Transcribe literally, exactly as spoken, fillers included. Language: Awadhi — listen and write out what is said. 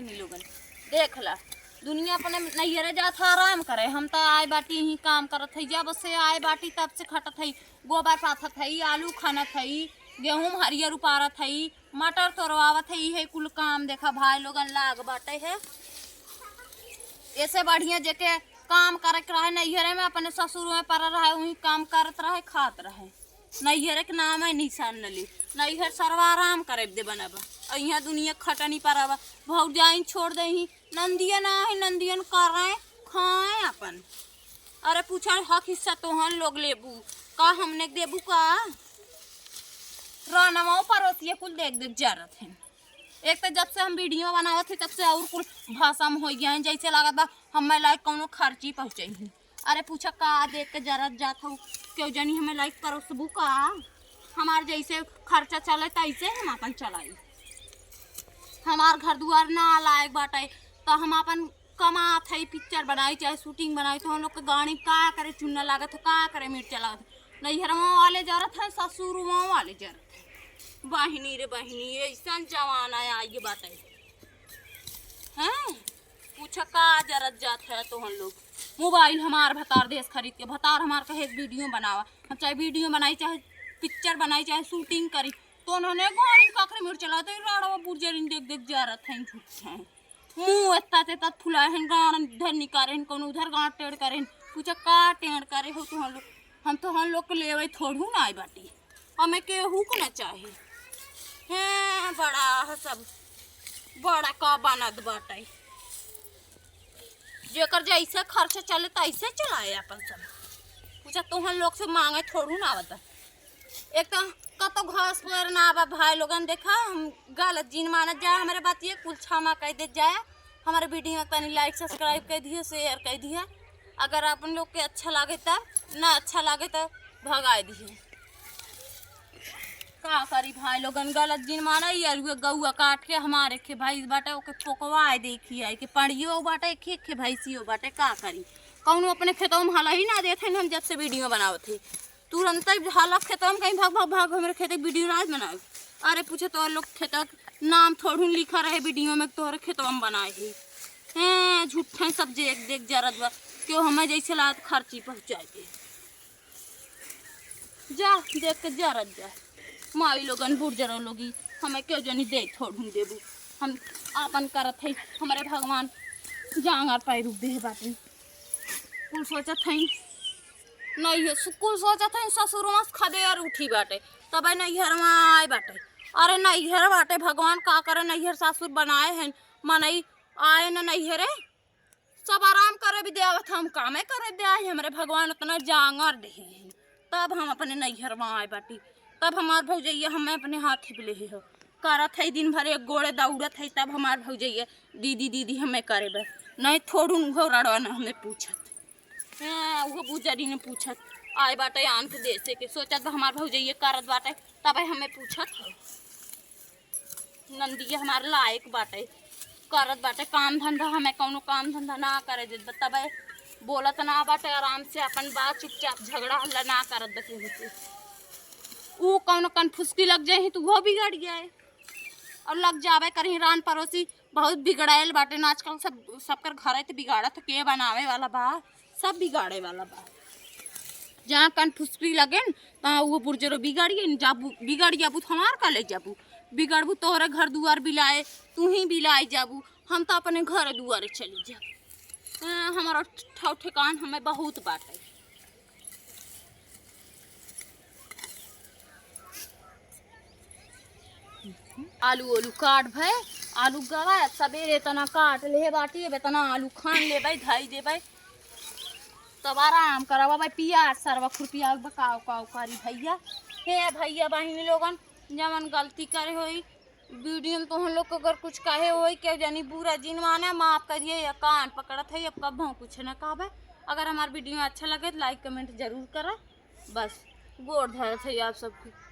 बहिनी लोगन, देख ला, दुनिया अपने नैहरे जात है आराम करे, हम त आए बाटी ही काम करत है, जब से आए बाटी तब से खटत है, गोबर पाथत है, आलू खनत है, गेहूं हरियर उपारत है, मटर तोड़वावत है, इहे कुल काम देखा भाई लोगन लाग बाटे है। ऐसे बढ़िया जेके काम करे के रहे नैहरे में, अपने ससुर में पड़ा रहे, वहीं काम करत रहे, खात रहे। नैहरे के नाम है निशान न ले। नैहर सरवा आराम करे दे बनबा, और यहाँ दुनिया खटनी परबा। भौजाइन छोड़ दे ही, नंदिया ना है, नंदियन करें खाएं अपन। अरे पूछा हक हिस्सा तोहन लोग लेबू का, हमने के देबू का? रानवा पड़ोसिया कुल देख देख जरत हैं। एक तो जब से हम वीडियो बनावत ही तब से और कुल भसम हो गया है, जैसे लागत बा हमें लायक कौनो खर्ची पहुँचे ही। अरे पूछा का देख के जरत जात हो, केहू जनी हमें लायक परोसबू का? हमार जैसे खर्चा चले तैसे हम अपन चलाई। हमार घर दुआर ना लायक बाटे तो हम अपन कमात है, पिक्चर बनाई चाहे शूटिंग बनाई, तो हम लोग के गाड़ी का करे चुन्ना लागत हो, का करे मिर्चा लागत हो। नैहरवा वाले जरत है, ससुरवा वाले जरत है। बहिनी रे बहिनी, ऐसन जमाना आई बाटे। हैं? पूछा का जरत जात है तोहन लोग। मोबाइल हमार भतार देश खरीद के, भतार हमार कहे वीडियो बनावा, हम चाहे वीडियो बनाई, चाहे पिक्चर बनाई, चाहे शूटिंग करी, तो उन्होंने गाड़ी का आखिरी मोड़ चला तो राड़वा बुर्जरिन देख देख जरत हैं, झूठ हैं। मुँह एतना तेतना फुलाए हैं, गाड़ धर निकारे हैं, कौनो उधर गाड़ टेढ़ करे हैं। पूछा का टेढ़ करे हो तोहन लोग, हम तोहन लोग के लेवे थोड़ू ना आए बाटी। हमें केहू के ना चाही। हैं, बड़ा ह सब, बड़ा का बनत बाटे। जेकर जैसे खर्च चले तैसे चलाए अपन सब। पूछा तोहन लोग से मांगे थोड़ू ना आवता। एक तो कतो घास पेड़ ना बा भाई लोगन, देखा हम गलत जिन मानत जाए, हमरे बात ये कुल क्षमा कर देत जाए। हमारे वीडियो में तनी लाइक सब्सक्राइब कर दियो, शेयर कर दिया। अगर अपन लोग के अच्छा लागे तब, ना अच्छा लागे तब भगाए दिए। का करी भाई लोगन, गलत जिन माना, ये अरुए गौआ काट के हमारे खे भैंस बाटे, ओके पोकवाए देखी आई के पड़ियो बाटे, खे खे भैंसियो बाटे, का करी? कौनो अपने खेतवा में हला ही ना देत हन, हम जब से वीडियो बनावत ही तुरंत ही हला खेतवा में कहीं भाग भाग भाग, हमरे खेते वीडियो ना बनावे। अरे पूछे तो लोग खेत नाम थोड़ू लिखा रहे वीडियो में, तोहरे खेतवा में बनाए ही। हैं, झूठे सब जे एक देख जरत बा, क्यों हमें जैसे लागत खर्ची पहुँचाए दे। जा, देख के जरत जा। माई लोगन, बुढ़ जरो लोगी, हमें क्यों जनी दे, थोड़ू देबू। हम आपन करत है, हमारे भगवान जांगर पैर देह बाटे। कुल सोचत है, नहीं है, सु-, कुल सोचत है, ससुरवा से खदेर उठी बाटे, तबे नैहरवा आए बाटे। अरे नैहर बाटे, भगवान का करे, नैहर सासुर बनाए हैं, मनई आए न नैहरे। सब आराम करे भी दे आवत, हम कामे करे दे आई, हमरे भगवान उतना जांगर देहे हैं, तब हम अपने नैहरवा आए बाटी। तब हमार भौजैया हमें अपने हाथे पे लेहे हो, करत है दिन भर एक गोड़े दौड़त है, तब हमार भौजैया दीदी दीदी हमें करे बे, नहीं थोड़ू उहो रड़वा न हमें पूछत। हाँ, उहो बुजरी ने पूछत आए बाटे आन के देसे के, सोचत बा हमार भौजैया करत बाटे, तब हमें पूछत हो। नंदिया हमार लायक बाटे, करत बाटे काम धंधा, हमें कौनो काम धंधा ना करे देत बा, तबे बोलत ना बाटे, आराम से अपन बात चुपचाप झगड़ा हल्ला ना करत बा केहू से। ऊ कौनो कनफुसकी लग जाही तो वो बिगड़ जाए, और लग जावे करही रान पड़ोसी बहुत बिगड़ायल बाटे ना आजकल, सब सबकर घरे तो बिगाड़त, के बनावे वाला बा, सब बिगाड़े वाला बा। जहाँ कनफुसकी लगे न, तहाँ वो बुरजरो बिगड़ गई न, जाबू, बिगड़ जाबू तो हमार का ले जाबू, बिगड़बू तोहरे घर दुआर बिलाए, तू ही बिलाए जाबू, हम तो अपने घर दुआरे चली जाब। हाँ, हमारा ठौ ठेकान हमें बहुत बाटे। आलू ओलू काट भय, आलू गवा सबेरे इतना काट ले बाटी, अब इतना आलू खान लेबै, धई देबै, तब आराम करब। अब पियाज सरवा खुरपिया बकाव काव करी भैया। हे भैया बहिनी लोगन, जवन गलती करे होई वीडियो में, तोहन लोग के अगर कुछ कहे होई, केहू जानी बुरा जिन माने, माफ करिए, या कान पकड़त है, अब कबहूँ कुछ न कहबे। अगर हमार वीडियो अच्छा लगे तो लाइक कमेंट जरूर करा। बस गोड़ धरत है आप सबके।